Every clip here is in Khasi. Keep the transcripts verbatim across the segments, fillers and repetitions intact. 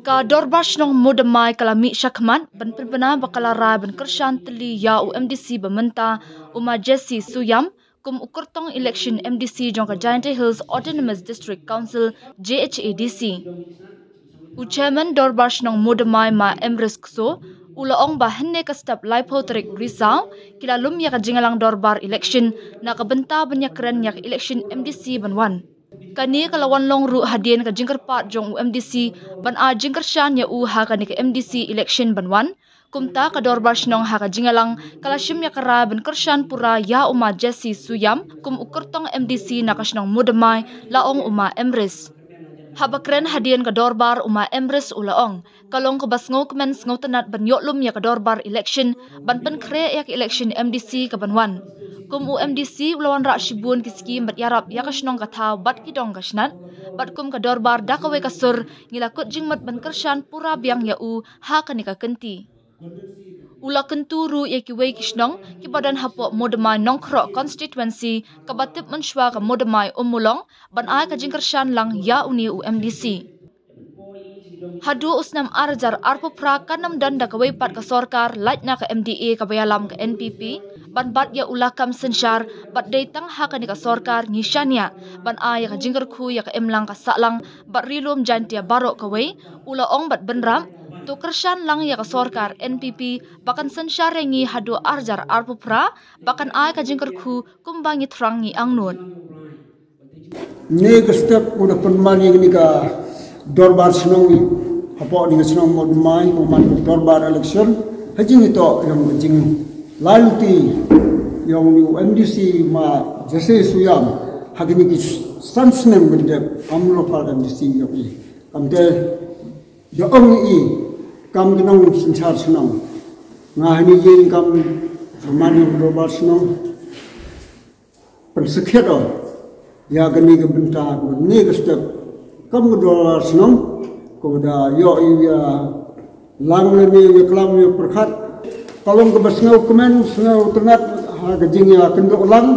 Ka Dorbar Shnong Mawdamai ka la mih shakhmat ban pynbna ba ka la rai ban kyrshan tylli ïa u M D C ba mynta, u Ma Jesse Shuayam, kum u kyrtong election M D C jong ka Jaintia Hills Autonomous District Council, J H A D C. U Chairman Dorbar Shnong Mawdamai, Ma Emrys Kso, u la ong ba hynne ka step laiphew tarik Risaw ki la lum ïa ka jingïalang dorbar election na ka bynta ban ïakren ïa ka election M D C ban wan. Kane ka la wan long ruh hadien ka jingkyrpad jong u M D C ban ai jingkyrshan ïa u ha kane ka M D C election ban wan. Kumta ka Dorbar Shnong ha ka jingïalang ka la shim ïa ka rai ban kyrshan pura ïa u Ma Jesse Shuayam kum u kyrtong M D C na ka shnong Mawdamai, la ong u Ma Emrys. Haba kren hadien ka dorbar, u Ma Emrys u la ong, ka long kaba sngewkmen sngewtynnat ban ïoh lum ïa ka dorbar election ban pynkhreh ïa ka election M D C ka ban wan. Kum u M D C u la wanrah shibun ki skim bad ïarap ïa ka shnong ka thaw bad ki dong ka shnat. Bad kum ka dorbar da kawei ka sur ngi la kut jingmut ban kyrshan pura biang ïa u ha kane ka kynti. U la kyntu ruh ïa kiwei ki shnong kiba don hapoh Mawdamai Nongkroh constituency kaba tip mynshuwa ka Mawdamai Ummulong ban ai ka jingkyrshan lang ïa une u M D C. Haduh u snem ar hajar arphew phra kan ym don da kawei pat ka sorkar lait na ka M D A kaba ïalam ka N P P ban bat ïa u lakam synshar, bad dei tang ha kane ka sorkar ngi shaniah ban ai ïa ka jingkyrkhu ïa ka imlang ka sahlang bad ri lum Jaintia baroh kawei. U la ong bad bynrap, to kyrshan lang ïa ka sorkar N P P ba kan synshar ïa ngi haduh ar hajar arphew phra, ba kan ai ka jingkyrkhu kumba ngi thrang ngi angnud. Ne ka step u da pynman ïa kane ka dorbar shnong hapoh kane ka shnong Mawdamai, u man ka dorbar election ha jingïatoh ïa ka jinglai luti ïa u M D C Ma Jesse Shuayam ha kine ki san snem ba dep ym long pat M D C ïa u. Kamte da ong i kam ki nongsynshar shnong, nga hani ïing kam man ïa ka dorbar shnong pynsakhiat o ïa kane ka bynta, kane ka step kam ka dorbar shnong, ko da ïoh ïa lang lane ïa klam ïa pyrkhat. Ka long kaba sngewkmen sngewtynnat ha ka jingïakynduh lang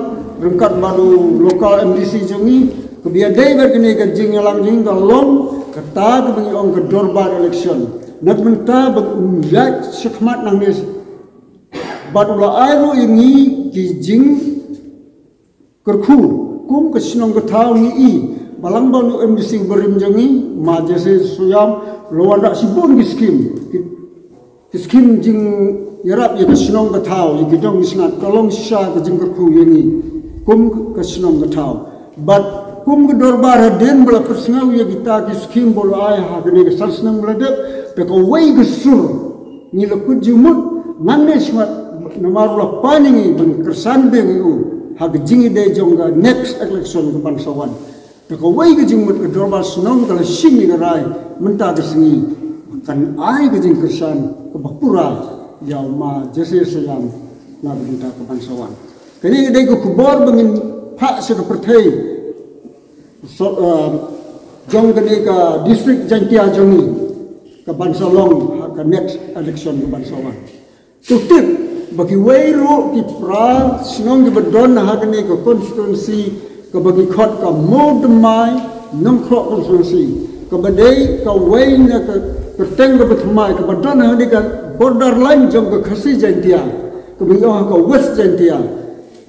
ryngkat bad u local M D C jong ngi, kaba ïadei bad kane ka jingïalang jong ngi ka long kata kaba ngi ong ka dorbar election. Na ka bynta ba un ïaid shakhmat nangne bad u la ai ruh ïa ngi ki jing kyrkhu kum ka shnong ka thaw. Ngi i ba lang ba u M D C barim jong ngi Ma Jesse Shuayam u la wanrah shibun ki skim, ki, ki skim jingïarap ïa ka shnong ka thaw, ïa ki dong ki shnat, ka long shisha ka jingkyrkhu ïa ngi kum ka shnong ka thaw. Bad kum ka dorbar hadien ba la pynsngew ïa kita ki skim ba u la ai ha kane ka san snem ba la dep, da kawei ka sur ngi la kut jingmut, ngan ne shmat namar u la pan ïa ngi ban kyrshan biang ïa u ha ka jingïadei jong ka next election ka ban sa wan. Da kawei ka jingmut ka dorbar shnong ka la shim ïa ka rai mynta ka sngi kan ai ka jingkyrshan kaba pura ïa u Ma Jesse Shuayam na ka bynta ka ban sa wan. Kane ka dei ka khubor ba ngin phah sha ka pyrthei, so, uh, jong kane ka district Jaintia jong ngi ka ban sa long ha ka next election ka ban sa wan. To tip ba kiwei ruh ki para shnong kiba don ha kane ka constituency kaba ki khot ka Mawdamai Nongkroh constituency, kaba dei kawei na ka kyrteng kaba thymmai kaba don ha kane ka borderline jong ka Khasi Jaintia, kaba ngi ong ka West Jaintia.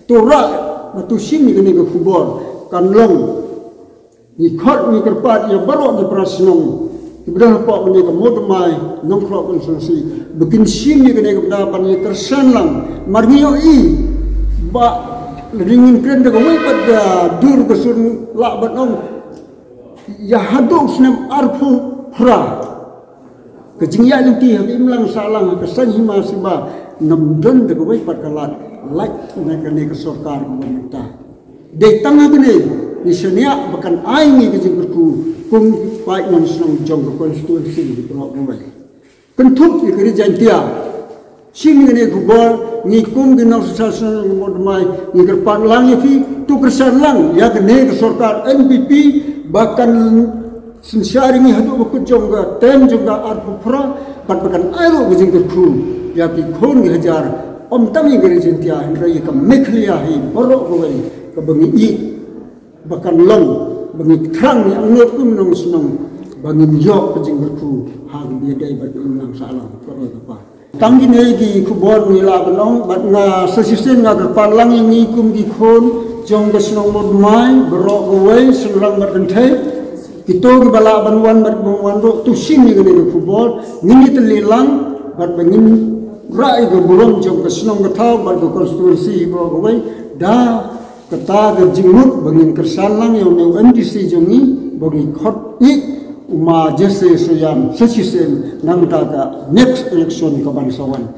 To rah ba to shim ïa kane ka khubor, kan long ngi khot ngi kyrpad ïa baroh ki para shnong kiba don hapoh kane ka Mawdamai Nongkroh constituency ba kin shim ïa kane ka bynta ban ïa kyrshan lang. Mar ngi ïohi ba lada ngin kren da kawei pat ka dur ka sur lah ban ong ïa haduh snem arphew phra ka jingïaid lynti ha ka imlang sahlang ha ka saiñ hima siba, ngam don da kawei pat ka lad lait na kane ka sorkar kaba mynta. Dei tang ha kane ngi shaniah ba kan ai ngi ka jingkyrkhu kum ki paid nongshnong jong ka constituency baroh kawei. Kynthup ïa ka Ri Jaintia. Shim ïa kane ka khubor, ngi kum ki nongsynshar shnong Mawdamai ngi kyrpad lang ïa phi, to kyrshan lang ïa kane ka sorkar N P P ba kan synshar ïa ngi haduh ba kut jong ka term jong ka arphew phra, bad ba kan ai ruh ka jingkyrkhu ïa ki khun ki hajar, ym tang ïa ka Ri Jaintia hynrei ïa ka Meghalaya hi baroh kawei kaba ngi ïeit ba kan long ba ngi thrang ngi angnud kum nongshnong ba ngin ïoh ka jingkyrkhu ha ka bynta ba ngin nang sah lang. Tang kine ki khubor ngi la ban ong, bad nga sa shisien nga kyrpad lang ïa ngi kum ki khun jong ka shnong Mawdmai, baroh kawei, shynrang bad kynthei, kito kiba lah ban wan bad ban wan ruh, to shim ïa kine ki khubor, ngin ïa tylli lang bad ba ngin rah ïa ka burom jong ka shnong ka thaw bad ka constituency baroh kawei. Da kata ka jingmut ba ngin kyrshan lang ïa une u M D C jong ngi, ba ngi khot ïa u Ma Jesse Soyam sa shisien nangta ka next election ka ban sa wan.